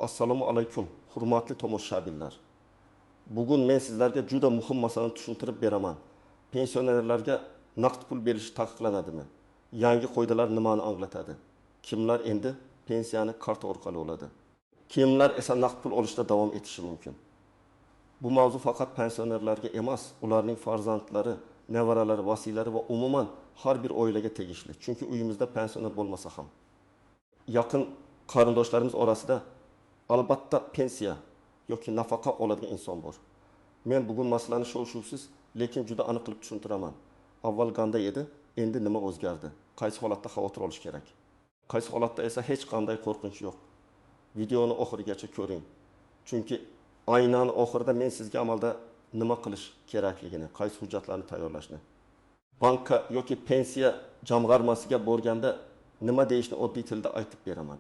Assalomu alaykum, hurmatli tomoshabinlar. Bugun men sizlarga juda muhim masalani tushuntirib beraman. Pensionerlarga naqd pul berilishi taqiqlanadimi? Yangi qoidalar nimani anglatadi? Kimlar endi pensiyani karta orqali oladi? Kimlar esa naqd pul olishda davom etishi mumkin? Bu mavzu faqat pensionerlarga emas, ularning farzandlari, nevaralari, vasiylari va umuman har bir oilaga tegishli. Chunki uyimizda pensioner bo'lmasa ham yaqin qarindoshlarimiz orasida albatta pensiya yoki nafaqa oladigan inson bor. Men bugun masalani shov-shuvsiz, lekin juda aniq qilib tushuntiraman. Avval qanday edi, endi nima o'zgardi? Qaysi holatda xavotir olish kerak? Qaysi holatda esa hech qanday qo'rqinch yo'q. Videoni oxirigacha ko'ring. Chunki aynan oxirida men sizga amalda nima qilish kerakligini, qaysi hujjatlarni tayyorlashni, banka yoki pensiya jamg'armasiga borganda nima deyishni oddiy tilda aytib beraman.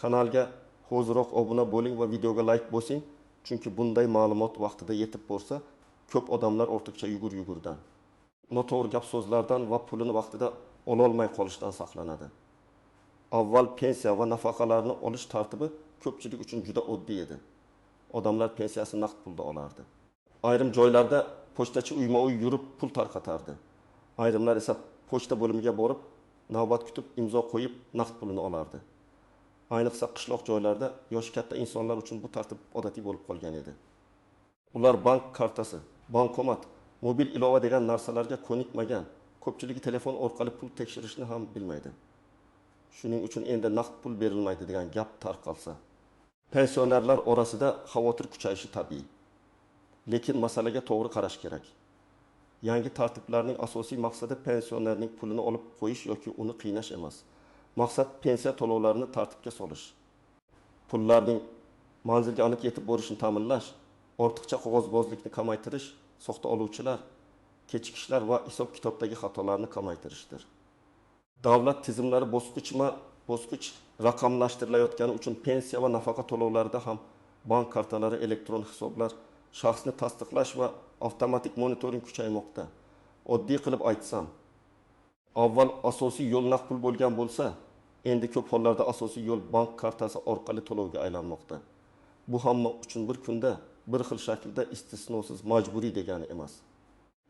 Kanalga hoziroq obuna bo'ling va videoga like bosing, chunki bunday ma'lumot vaqtida yetib borsa, ko'p odamlar ortiqcha yugur-yugurdan, noto'g'ri gap so'zlardan va pulini vaqtida ololmay qolishdan saqlanadi. Avval pensiya va nafaqalarni olish tartibi ko'pchilik uchun juda oddiy edi. Odamlar pensiyasini naqd pulda olardi. Ayrim joylarda pochtachi uyma-uy yurib pul tarqatardi. Ayrimlar esa pochta bo'limiga borib, navbat kutib, imzo qo'yib naqd pulini olardi. Ayniqsa qishloq joylarda yoshi katta insonlar uchun bu tartib odatiy bo'lib qolgan edi. Ular bank kartasi, bankomat, mobil ilova degan narsalarga ko'nikmagan, ko'pchiligi telefon orqali pul tekshirishni ham bilmaydi. Shuning uchun endi naqd pul berilmaydi degan gap tarqalsa, pensionerlar orasida xavotir kuchayishi tabiiy. Lekin masalaga to'g'ri qarash kerak. Yangi tartiblarning asosiy maqsadi pensionerning pulini olib qo'yish yoki uni qiynash emas. Maqsad pensiya to'lovlarini tartibga solish, pullarning manzilga aniq yetib borishini ta'minlash, ortiqcha qog'ozbozlikni kamaytirish, soxta oluvchilar, kechikishlar va hisob-kitobdagi xatolarni kamaytirishdir. Davlat tizimlari bosqichma-bosqich raqamlashtirilayotgani uchun pensiya va nafaqa to'lovlarida ham bank kartalari, elektron hisoblar, shaxsni tasdiqlash va avtomatik monitoring kuchaymoqda. Oddiy qilib aytsam, avval asosiy yo'l naqd pul bo'lgan bo'lsa, endi ko'p hollarda asosiy yo'l bank kartasi orqali to'lovga aylanmoqda. Bu hamma uchun bir kunda bir xil shaklda istisnosiz majburiy degani emas.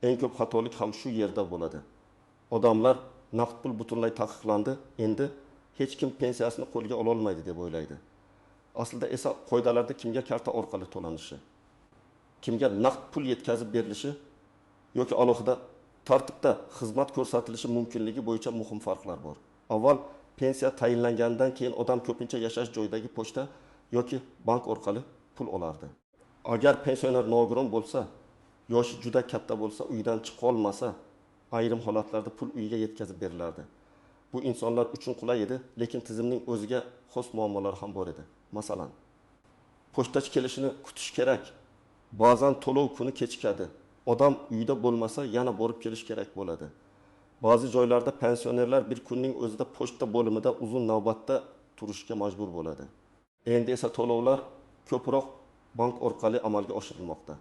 Eng ko'p xatolik ham shu yerda bo'ladi. Odamlar naqd pul butunlay taqiqlandi, endi hech kim pensiyasini qo'lga ola olmaydi deb o'ylaydi. Aslida esa qoidalarda kimga karta orqali to'lanishi, kimga naqd pul yetkazib berilishi yoki alohida tartibda xizmat ko'rsatilishi mumkinligi bo'yicha muhim farqlar bor. Avval pensiya tayinlangandan keyin odam ko'pincha yashash joyidagi pochta yoki bank orqali pul olardi. Agar pensioner nogiron bo'lsa, yoshi juda katta bo'lsa, uydan chiqa olmasa, ayrim holatlarda pul uyiga yetkazib berilardi. Bu insonlar uchun qulay edi, lekin tizimning o'ziga xos muammolar ham bor edi. Masalan, pochtachi kelishini kutish kerak. Ba'zan to'lov kuni kechikadi. Odam uyda bo'lmasa yana borib kelish kerak bo'ladi. Ba'zi joylarda pensionerlar bir kunning o'zida pochta bo'limida uzun navbatda turishga majbur bo'ladi. Endi esa to'lovlar ko'proq bank orqali amalga oshirilmoqda.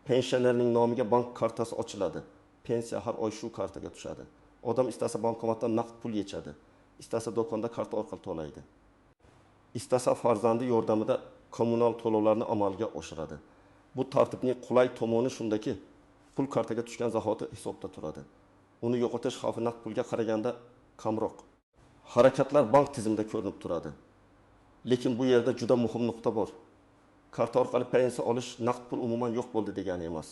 Pensionerning nomiga bank kartasi ochiladi. Pensiya har oy shu kartaga tushadi. Odam istasa bankomatdan naqd pul yechadi, istasa do'konda karta orqali to'laydi. Istasa farzandi yordamida kommunal to'lovlarni amalga oshiradi. Bu tartibning qulay tomoni shundaki, pul kartaga tushgan zahoti hisobda turadi. Uni yo'qotish xavfi naqd pulga qaraganda kamroq. Harakatlar bank tizimida ko'rinib turadi. Lekin bu yerda juda muhim nuqta bor. Karta orqali pensiya olish naqd pul umuman yo'q bo'ldi degani emas.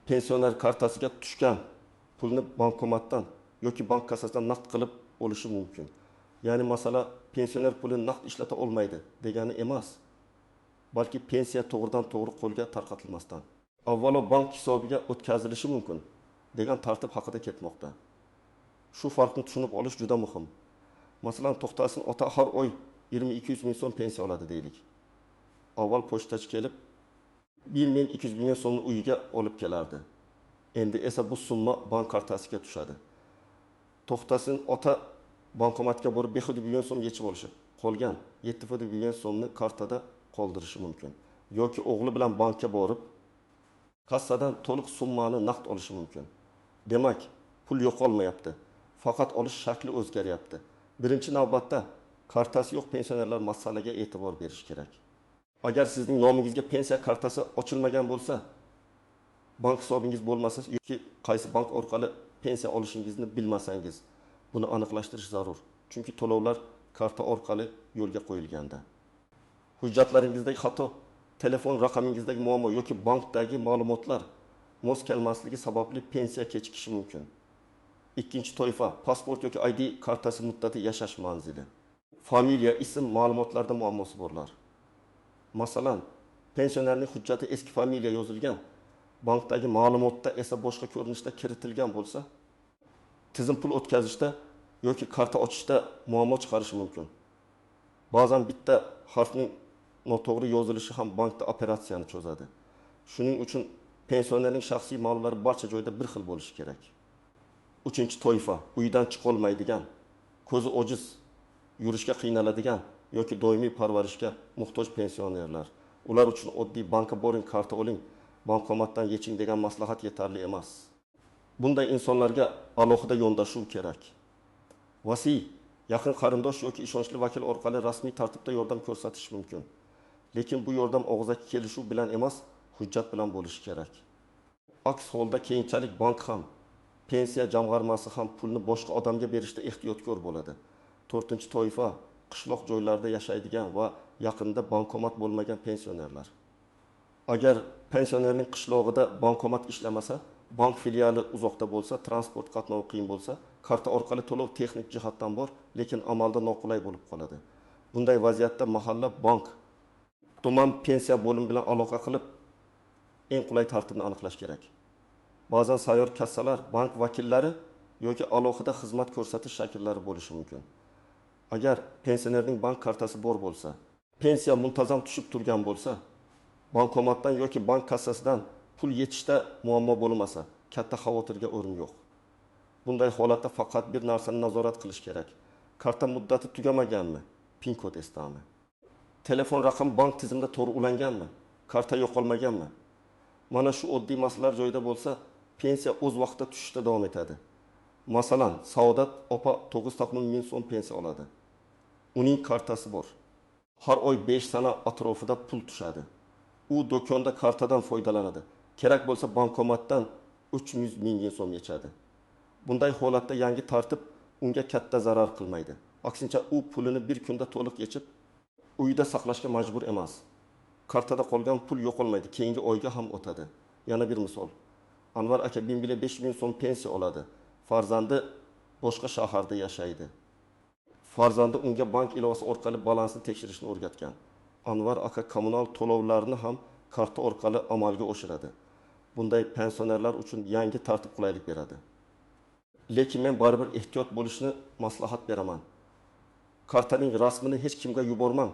Pensioner kartasiga tushgan pulni bankomatdan yoki bank kassasidan naqd qilib olishi mumkin. Ya'ni masala pensioner pulini naqd ishlata olmaydi degani emas, balki pensiya to'g'ridan to'g'ri qo'lga tarqatilmasdan avvalo bank hisobiga o'tkazilishi mumkin degan tartib haqida ketmoqda. Shu farqni tushunib olish juda muhim. Masalan, To'xtasin ota har oy 20-200 ming so'm pensiya oladi deylik. Avval pochtachi kelib 1 200 ming so'mni uyiga olib kelardi. Endi esa bu summa bank kartasiga tushadi. To'xtasin ota bankomatga borib 5 million so'm yechib olishi, qolgan 7 million so'mni kartada qoldirishi mumkin. Yoki o'g'li bilan bankka borib, kassadan to'liq summani naqd olishi mumkin. Demak, pul yo'qolmayapti. Faqat olish shakli o'zgaryapti. Birinchi navbatda kartasi yo'q pensionerlar masalaga e'tibor berish kerak. Agar sizning nomingizga pensiya kartasi ochilmagan bo'lsa, bank hisobingiz bo'lmasa yoki qaysi bank orqali pensiya olishingizni bilmasangiz, buni aniqlashtirish zarur. Chunki to'lovlar karta orqali yo'lga qo'yilganda. Hujjatlaringizdagi xato, telefon raqamingizdagi muammo yoki bankdagi ma'lumotlar mos kelmasligi sababli pensiya kechikishi mumkin. Ikkinchi toifa pasport yoki ID kartasi muddati yashash manzili. Familiya, ism ma'lumotlarida muammosi borlar. Masalan, pensionerning hujjati eski familiya yozilgan, bankdagi ma'lumotda esa boshqa ko'rinishda kiritilgan bo'lsa, tizim pul o'tkazishda yoki karta ochishda muammo chiqarishi mumkin. Ba'zan bitta harfning noto'g'ri yozilishi ham bankda operatsiyani cho'zadi. Shuning uchun pensionerning shaxsiy ma'lumotlari barcha joyda bir xil bo'lishi kerak. Uchinchi toifa uydan chiqa olmaydigan, ko'zi ojiz, yurishga qiynaladigan yoki doimiy parvarishga muhtoj pensionerlar. Ular uchun oddiy banka boring, karta oling, bankomatdan yeching degan maslahat yetarli emas. Bunday insonlarga alohida yondashuv kerak. Vasiy, yaqin qarindosh yoki ishonchli vakil orqali rasmiy tartibda yordam ko'rsatish mumkin. Lekin bu yordam og'zaki kelishuv bilan emas, hujjat bilan bo'lishi kerak. Aks holda keyinchalik bank ham, pensiya jamg'armasi ham pulni boshqa odamga berishda ehtiyotkor bo'ladi. To'rtinchi toifa qishloq joylarda yashaydigan va yaqinda bankomat bo'lmagan pensionerlar. Agar pensionerning qishlog'ida bankomat ishlamasa, bank filiali uzoqda bo'lsa, transport qatnovi qiyin bo'lsa, karta orqali to'lov texnik jihatdan bor, lekin amalda noqulay bo'lib qoladi. Bunday vaziyatda mahalla bank, tuman pensiya bo'limi bilan aloqa qilib, eng qulay tartibni aniqlash kerak. Ba'zan sayyor kassalar, bank vakillari yoki alohida xizmat ko'rsatish shakllari bo'lishi mumkin. Agar pensionerning bank kartasi bor bo'lsa, pensiya muntazam tushib turgan bo'lsa, bankomatdan yoki bank kassasidan pul yechishda muammo bo'lmasa, katta xavotirga o'rin yo'q. Bunday holatda faqat bir narsani nazorat qilish kerak. Karta muddati tugamaganmi? PIN kod esdami? Telefon raqami bank tizimida to'g'ri ulanganmi? Karta yo'qolmaganmi? Mana shu oddiy masalalar joyida bo'lsa, pensiya o'z vaqtida tushishda davom etadi. Masalan, Saodat opa 9,5 ming so'm pensiya oladi. Uning kartasi bor. Har oy 5 sana atrofida pul tushadi. U do'konda kartadan foydalanadi. Kerak bo'lsa bankomatdan 300 ming so'm yechadi. Bunday holatda yangi tartib unga katta zarar qilmaydi. Aksincha u pulini bir kunda to'liq yechib, uyda saqlashga majbur emas. Kartada qolgan pul yo'qolmaydi, keyingi oyga ham o'tadi. Yana bir misol. Anvar aka 5 ming so'm pensiya oladi. Farzandi boshqa shaharda yashaydi. Farzandi unga bank ilovasi orqali balansni tekshirishni o'rgatgan. Anvar aka kommunal to'lovlarni ham karta orqali amalga oshiradi. Bunday pensionerlar uchun yangi tartib qulaylik beradi. Lekin men baribir ehtiyot bo'lishni maslahat beraman. Kartaning rasmini hech kimga yubormang,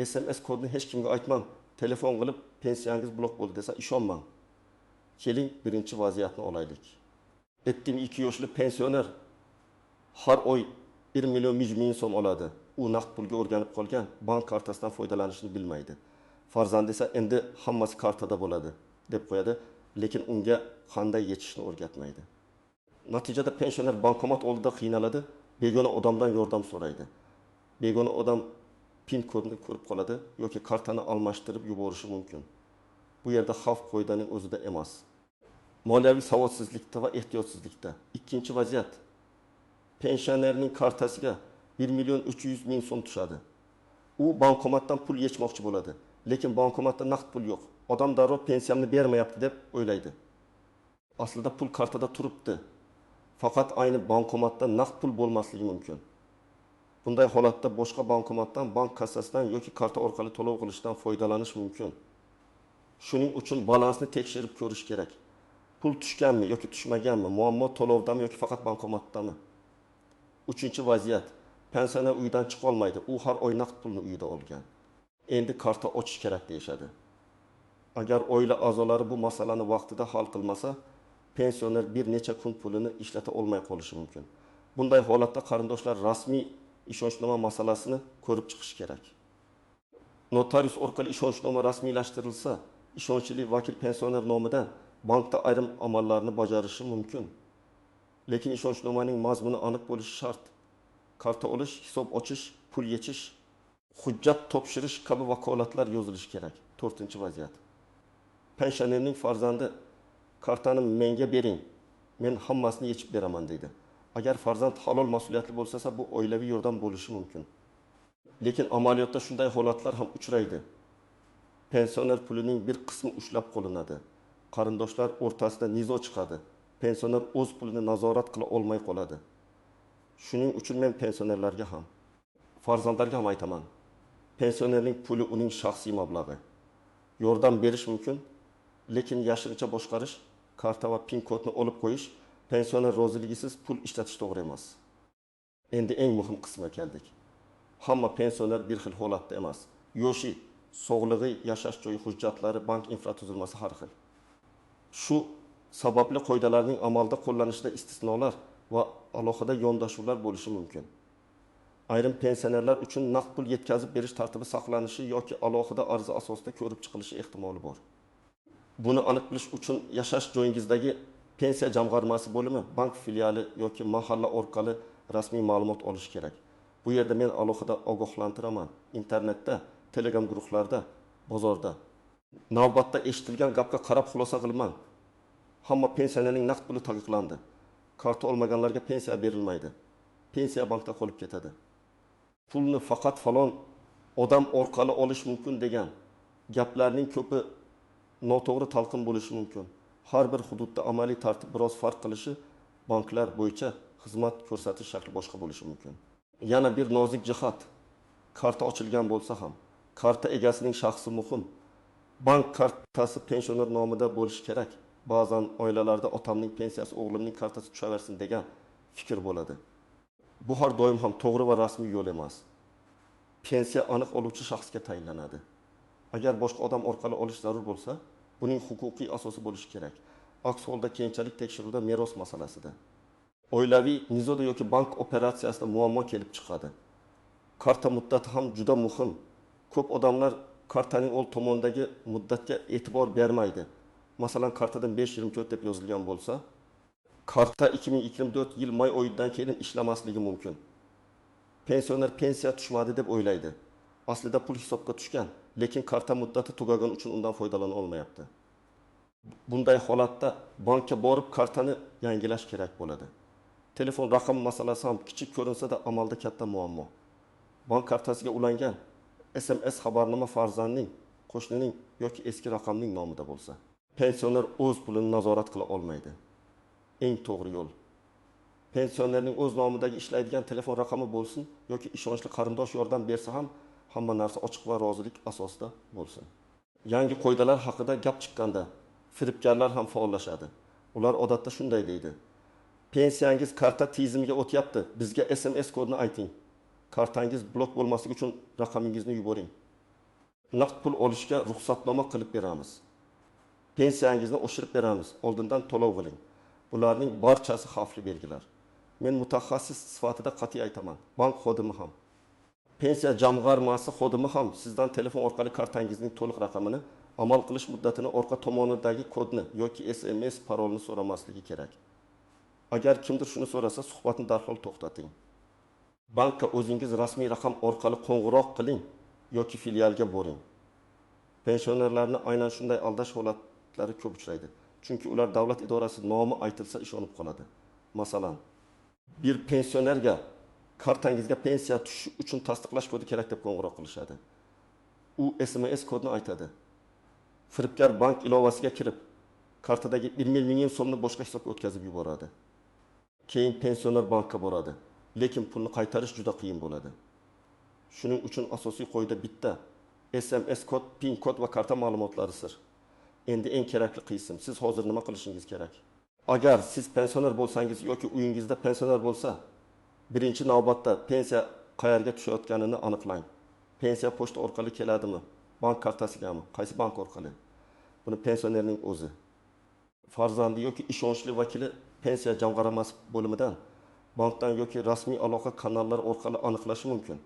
SMS kodini hech kimga aytmang, telefon qilib pensiyangiz blok bo'ldi desa ishonmang. Keling, birinchi vaziyatni olaylik. 72 yoshli pensioner har oy 1 million 100 ming so'm oladi. U naqd pulga o'rganib qolgan, bank kartasidan foydalanishni bilmaydi. Farzandi esa endi hammasi kartada bo'ladi deb qo'yadi, lekin unga qanday yechishni o'rgatmaydi. Natijada pensioner bankomat oldida qiynaladi, begona odamdan yordam so'raydi. Begona odam PIN kodini ko'rib qoladi yoki kartani almashtirib yuborishi mumkin. Bu yerda xavf qoidaning o'zida emas. Moliyaviy savodsizlikda va ehtiyotsizlikda. Ikkinchi vaziyat. Pensionerning kartasiga 1 million 300 ming so'm tushadi. U bankomatdan pul yechmoqchi bo'ladi, lekin bankomatda naqd pul yo'q. Odam darrov pensiyamni bermayapti deb o'ylaydi. Aslida pul kartada turibdi. Faqat ayni bankomatda naqd pul bo'lmasligi mumkin. Bunday holatda boshqa bankomatdan, bank kassasidan yoki karta orqali to'lov qilishdan foydalanish mumkin. Shuning uchun balansni tekshirib ko'rish kerak. Pul tushganmi yoki tushmaganmi, muammo to'lovdami yoki faqat bankomatdami? Uchinchi vaziyat. Pensioner uydan chiqa olmaydi. U har oy naqd pulni uyida olgan. Endi karta ochish kerak deyishadi. Agar oila a'zolari bu masalani vaqtida hal qilmasa, pensioner bir necha kun pulini ishlata olmay qolishi mumkin. Bunday holatda qarindoshlar rasmiy ishonchnoma masalasini ko'rib chiqish kerak. Notarius orqali ishonchnoma rasmiylashtirilsa, ishonchli vakil pensioner nomidan bankda ayrim amallarni bajarishi mumkin. Lekin ishonchnomaning mazmuni aniq bo'lishi shart. Karta olish, hisob ochish, pul yechish Hujjat topshirish kabi vakolatlar yozilishi kerak. To'rtinchi vaziyat. Pensionerning farzandi kartani menga bering, men hammasini yechib beraman deydi. Agar farzand halol, mas'uliyatli bo'lsa, bu oilaviy yordam bo'lishi mumkin. Lekin amaliyotda shunday holatlar ham uchraydi. Pensioner pulining bir qismi ushlab qolinadi. Qarindoshlar o'rtasida nizo chiqadi. Pensioner o'z pulini nazorat qila olmay qoladi. Shuning uchun men pensionerlarga ham, farzandlarga ham aytaman. Pensionerning puli uning shaxsiy mablag'i. Yordam berish mumkin, lekin yashirincha boshqarish, karta va pin kodni olib qo'yish, pensioner roziligisiz pul ishlatish to'g'ri emas. Endi eng muhim qismiga keldik. Hamma pensioner bir xil holatda emas. Yoshi, sog'lig'i, yashash joyi, hujjatlari, bank infratuzilmasi har xil. Shu sababli qoidalarning amalda qo'llanishida istisnolar va alohida yondashuvlar bo'lishi mumkin. Ayrim pensionerlar uchun naqd pul yetkazib berish tartibi saqlanishi yoki alohida arza asosida ko'rib chiqilishi ehtimoli bor. Buni aniq bilish uchun yashash joyingizdagi pensiya jamg'armasi bo'limi, bank filiali yoki mahalla orqali rasmiy ma'lumot olish kerak. Bu yerda men alohida ogohlantiraman. Internetda, Telegram guruhlarda, bozorda navbatda eshitilgan gapga qarab xulosa qilmang. Hamma pensionerning naqd puli taqiqlandi. Karta olmaganlarga pensiya berilmaydi. Pensiya bankda qolib ketadi. Pulni faqat falon odam orqali olish mumkin degan gaplarning ko'pi noto'g'ri talqin bo'lishi mumkin. Har bir hududda amaliy tartib biroz farq qilishi, banklar bo'yicha xizmat ko'rsatish shakli boshqa bo'lishi mumkin. Yana bir nozik jihat, karta ochilgan bo'lsa ham, karta egasining shaxsi muhim. Bank kartasi pensioner nomida bo'lishi kerak. Ba'zan oilalarda otamning pensiyasi o'g'limning kartasi tushaversin degan fikr bo'ladi. Bu har doim ham to'g'ri va rasmiy yo'l emas. Pensiya aniq oluvchi shaxsga tayinlanadi. Agar boshqa odam orqali olish zarur bo'lsa, buning huquqiy asosi bo'lishi kerak. Aks holda keyinchalik tekshiruvda meros masalasida, oilaviy nizoda yoki bank operatsiyasida muammo kelib chiqadi. Karta muddati ham juda muhim. Ko'p odamlar kartaning old tomonidagi muddatga e'tibor bermaydi. Masalan, kartada 5.24 deb yozilgan bo'lsa, karta 2024 yil may oyidan keyin ishlamasligi mumkin. Pensioner pensiya tushmadi deb o'ylaydi. Aslida pul hisobga tushgan, lekin karta muddati tugagani uchun undan foydalana olmayapti. Bunday holatda bankka borib kartani yangilash kerak bo'ladi. Telefon raqami masalasi ham kichik ko'rinsa-da amalda katta muammo. Bank kartasiga ulangan SMS xabarnoma farzandning, qo'shnining yoki eski raqamning nomida bo'lsa, pensioner o'z pulini nazorat qila olmaydi. Eng to'g'ri yo'l, pensionerning o'z nomidagi ishlaydigan telefon raqami bo'lsin yoki ishonchli qarindosh yordam bersa ham, hamma narsa ochiq va rozilik asosida bo'lsin. Yangi qoidalar haqida gap chiqqanda firibgarlar ham faollashadi. Ular odatda shunday deydi: pensiyangiz karta tizimiga o'tyapti, bizga SMS kodini ayting. Kartangiz blok bo'lmasligi uchun raqamingizni yuboring. Naqd pul olishga ruxsatnoma qilib beramiz. Pensiyangizni oshirib beramiz, oldindan to'lov qiling. Bularning barchasi xavfli belgilar. Men mutaxassis sifatida qat'iy aytaman, bank xodimi ham, pensiya jamg'armasi xodimi ham sizdan telefon orqali kartangizning to'liq raqamini, amal qilish muddatini, orqa tomonidagi kodni yoki SMS parolini so'ramasligi kerak. Agar kimdir shuni so'rasa, suhbatni darhol to'xtating. Bankka o'zingiz rasmiy raqam orqali qo'ng'iroq qiling yoki filialga boring. Pensionerlarni aynan shunday aldash holatlari ko'p uchraydi. Chunki ular davlat idorasi nomi aytilsa ishonib qoladi. Masalan, bir pensionerga kartangizga pensiya tushishi uchun tasdiqlash kodi kerak deb qo'ng'iroq qilishadi. U SMS kodni aytadi. Firibgar bank ilovasiga kirib, kartadagi 1 million so'mni boshqa hisobga o'tkazib yuboradi. Keyin pensioner bankka boradi, lekin pulni qaytarish juda qiyin bo'ladi. Shuning uchun asosiy qoida bitta: SMS kod, PIN kod va karta ma'lumotlari sir. Endi eng kerakli qism, siz hozir nima qilishingiz kerak? Agar siz pensioner bo'lsangiz yoki uyingizda pensioner bo'lsa, birinchi navbatda pensiya qayerga tushayotganini aniqlang. Pensiya pochta orqali keladimi, bank kartasigami, qaysi bank orqali? Buni pensionerning o'zi, farzandi yoki ishonchli vakili pensiya jamg'armasi bo'limidan, bankdan yoki rasmiy aloqa kanallari orqali aniqlashi mumkin.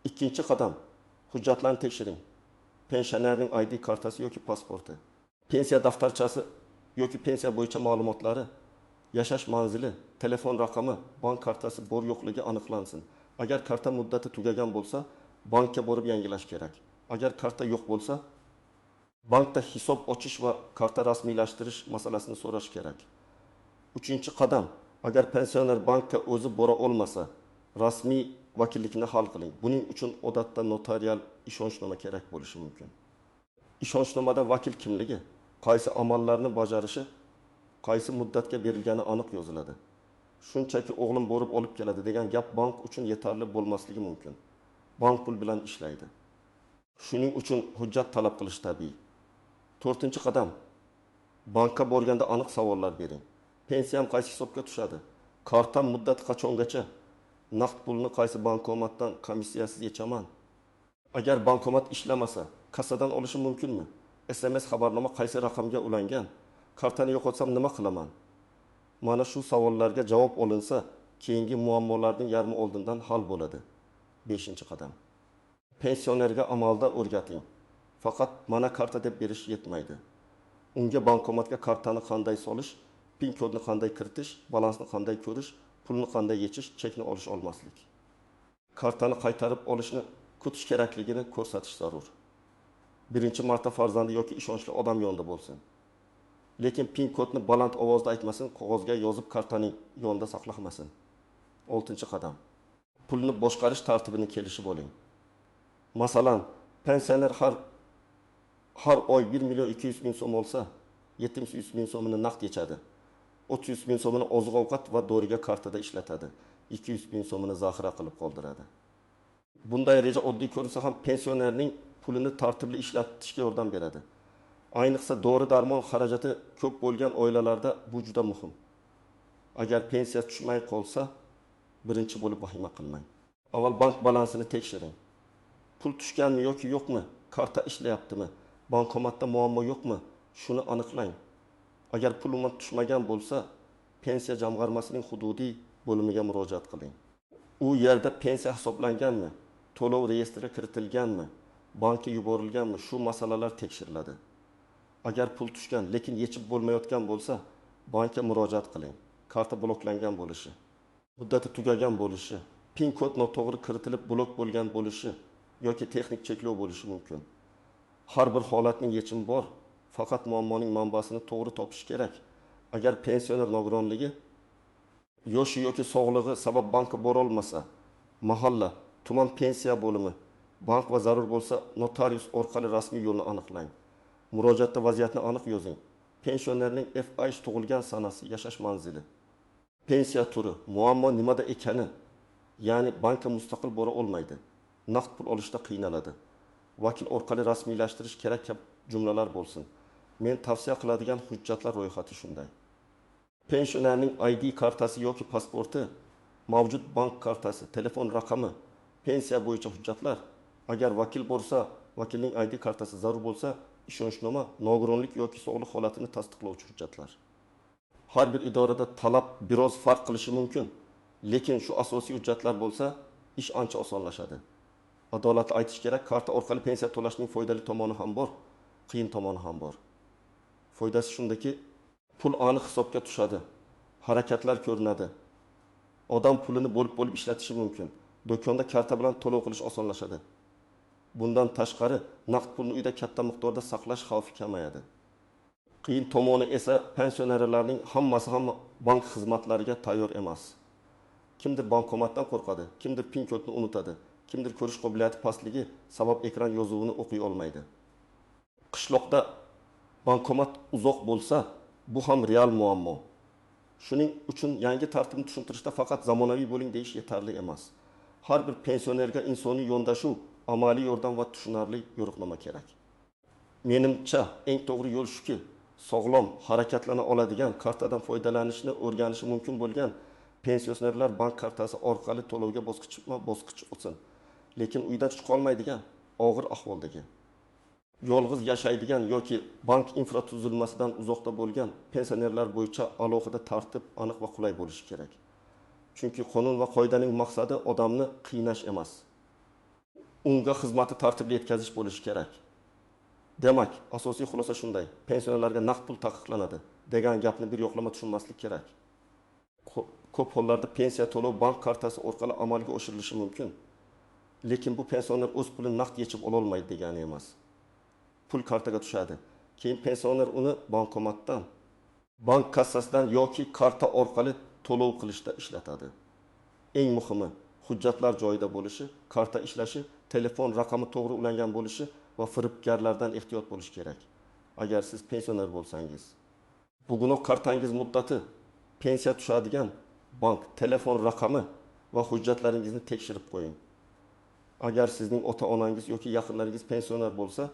Ikkinchi qadam, hujjatlarni tekshiring. Pensionerning ID kartasi yoki pasporti, pensiya daftarchasi yoki pensiya bo'yicha ma'lumotlari, yashash manzili, telefon raqami, bank kartasi bor yo'qligi aniqlansin. Agar karta muddati tugagan bo'lsa, Bankka borib yangilash kerak. Agar karta yo'q bo'lsa, bankda hisob ochish va karta rasmiylashtirish masalasini so'rash kerak. Uchinchi qadam: agar pensioner bankka o'zi bora olmasa, rasmiy vakillikni hal qiling. Buning uchun odatda notarial ishonchnoma kerak bo'lishi mumkin. Ishonchnomada vakil kimligi, qaysi amallarni bajarishi, qaysi muddatga berilgani aniq yoziladi. Shunchaki o'g'lim borib olib keladi degan gap bank uchun yetarli bo'lmasligi mumkin. Bank pul bilan ishlaydi. Shuning uchun hujjat talab qilish tabiiy. To'rtinchi qadam: bankka borganda aniq savollar bering. Pensiyam qaysi hisobga tushadi? Kartam muddati qachongacha? Naqd pulni qaysi bankomatdan komissiyasiz yechaman? Agar bankomat ishlamasa, kassadan olishim mumkinmi? SMS xabarnoma qaysi raqamga ulangan? Kartani yo'qotsam nima qilaman? Mana shu savollarga javob olinsa, keyingi muammolarning yarmi oldindan hal bo'ladi. Beshinchi qadam: pensionerga amalda o'rgating. Faqat mana karta deb berish yetmaydi. Unga bankomatga kartani qanday solish, PIN kodni qanday kiritish, balansni qanday ko'rish, pulni qanday yechish, chekni olish olmaslik. Kartani qaytarib olishni kutish kerakligini ko'rsatish zarur. Birinchi marta farzandi yoki ishonchli odam yonida bo'lsin. Lekin PIN kodni baland ovozda aytmasin, qog'ozga yozib kartaning yonida saqlamasin. Oltinchi qadam: pulni boshqarish tartibini kelishib oling. Masalan, pensioner har oy 1 million 200 ming so'm olsa, 700 ming so'mini naqd yechadi. 300 ming so'mini oziq-ovqat va doriga kartada ishlatadi. 200 ming so'mini zaxira qilib qoldiradi. Bunday reja oddiy ko'rinsa ham pensionerning pulini tartibli ishlatishga yordam beradi. Ayniqsa dori-darmon xarajati ko'p bo'lgan oilalarda bu juda muhim. Agar pensiya tushmay qolsa, birinchi bo'lib vahima qilmang. Avval bank balansini tekshiring. Pul tushganmi yoki yo'qmi? Karta ishlayaptimi? Bankomatda muammo yo'qmi? Shuni aniqlang. Agar pul umuman tushmagan bo'lsa, pensiya jamg'armasining hududiy bo'limiga murojaat qiling. U yerda pensiya hisoblanganmi? To'lov reyestriga kiritilganmi? Bankka yuborilganmi? Shu masalalar tekshiriladi. Agar pul tushgan, lekin yechib bo'lmayotgan bo'lsa, bankka murojaat qiling. Karta bloklangan bo'lishi, muddati tugagan bo'lishi, PIN kod noto'g'ri kiritilib blok bo'lgan bo'lishi yoki texnik cheklov bo'lishi mumkin. Har bir holatning yechimi bor, faqat muammoning manbasini to'g'ri topish kerak. Agar pensioner nogironligi, yoshi yoki sog'lig'i sabab bankka bora olmasa, mahalla, tuman pensiya bo'limi, bank va zarur bo'lsa notarius orqali rasmiy yo'lni aniqlang. Murojaatda vaziyatni aniq yozing. Pensionerning FH tug'ilgan sanasi, yashash manzili, pensiya turi, muammo nimada ekani, ya'ni bankka mustaqil bora olmaydi, naqd pul olishda qiynaladi. Vakil orqali rasmiylashtirish kerak kabi jumlalar bo'lsin. Men tavsiya qiladigan hujjatlar ro'yxati shunday: pensionerning ID kartasi yoki pasporti, mavjud bank kartasi, telefon raqami, pensiya bo'yicha hujjatlar. Agar vakil bo'lsa, vakilning ID kartasi, zarur bo'lsa ishonchnoma, nogironlik yoki sog'liq holatini tasdiqlovchi hujjatlar. Har bir idorada talab biroz farq qilishi mumkin, lekin shu asosiy hujjatlar bo'lsa, ish ancha osonlashadi. Adolatli aytish kerak, karta orqali pensiya to'lashning foydali tomoni ham bor, qiyin tomoni ham bor. Foydasi shundaki, pul aniq hisobga tushadi, harakatlar ko'rinadi. Odam pulini bo'lib-bo'lib ishlatishi mumkin. Do'konda karta bilan to'lov qilish osonlashadi. Bundan tashqari, naqd pulni uyda katta miqdorda saqlash xavfi kamayadi. Qiyin tomoni esa pensionerlarning hammasi ham bank xizmatlariga tayyor emas. Kimdir bankomatdan qo'rqadi, kimdir PIN kodni unutadi, kimdir ko'rish qobiliyati pastligi sabab ekran yozuvini o'qiy olmaydi. Qishloqda bankomat uzoq bo'lsa, bu ham real muammo. Shuning uchun yangi tartibni tushuntirishda faqat zamonaviy bo'ling deyish yetarli emas. Har bir pensionerga insoniy yondashuv, amaliy yordam va tushunarli yo'riqnoma kerak. Menimcha, eng to'g'ri yo'l shuki, sog'lom, harakatlana oladigan, kartadan foydalanishni o'rganishi mumkin bo'lgan pensionerlar bank kartasi orqali to'lovga bosqichma-bosqich o'tsin. Lekin uydan chiqa olmaydigan, og'ir ahvoldagi, yolg'iz yashaydigan yoki bank infratuzilmasidan uzoqda bo'lgan pensionerlar bo'yicha alohida tartib aniq va qulay bo'lishi kerak. Chunki qonun va qoidaning maqsadi odamni qiynash emas. Unga xizmatni tartibli yetkazish bo'lishi kerak. Demak, asosiy xulosa shunday: pensionerlarga naqd pul taqiqlanadi degan gapni bir yoqlama tushunmaslik kerak. Ko'p hollarda pensiya to'lov bank kartasi orqali amalga oshirilishi mumkin. Lekin bu pensioner o'z pulini naqd yechib ololmaydi degani emas. Pul kartaga tushadi. Keyin pensioner uni bankomatdan, bank kassasidan yoki karta orqali to'lov qilishda ishlatadi. Eng muhimi, hujjatlar joyida bo'lishi, karta ishlashi, telefon raqami to'g'ri ulangan bo'lishi va firibgarlardan ehtiyot bo'lish kerak. Agar siz pensioner bo'lsangiz, bugunoq kartangiz muddati, pensiya tushadigan bank, telefon raqami va hujjatlaringizni tekshirib qo'ying. Agar sizning ota-onangiz yoki yaqinlaringiz pensioner bo'lsa,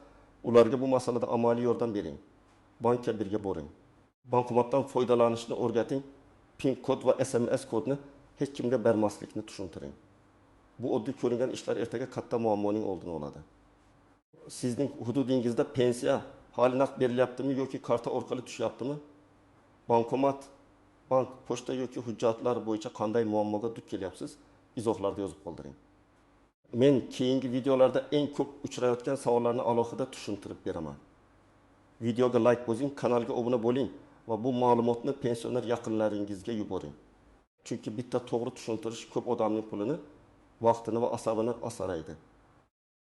ularga bu masalada amaliy yordam bering. Bankka birga boring. Bankomatdan foydalanishni o'rgating, PIN kod va SMS kodni hech kimga bermaslikni tushuntiring. Bu oddiy ko'ringan ishlar ertaga katta muammoning oldini oladi. Sizning hududingizda pensiya hali naqd berilyaptimi yoki karta orqali tushyaptimi? Bankomat, bank, pochta yoki hujjatlar bo'yicha qanday muammoga duch kelyapsiz? Izohlarda yozib qoldiring. Men keyingi videolarda eng ko'p uchrayotgan savollarni alohida tushuntirib beraman. Videoga like bosing, kanalga obuna bo'ling va bu ma'lumotni pensioner yaqinlaringizga yuboring. Chunki bitta to'g'ri tushuntirish ko'p odamning pulini, vaqtini va asabini asraydi.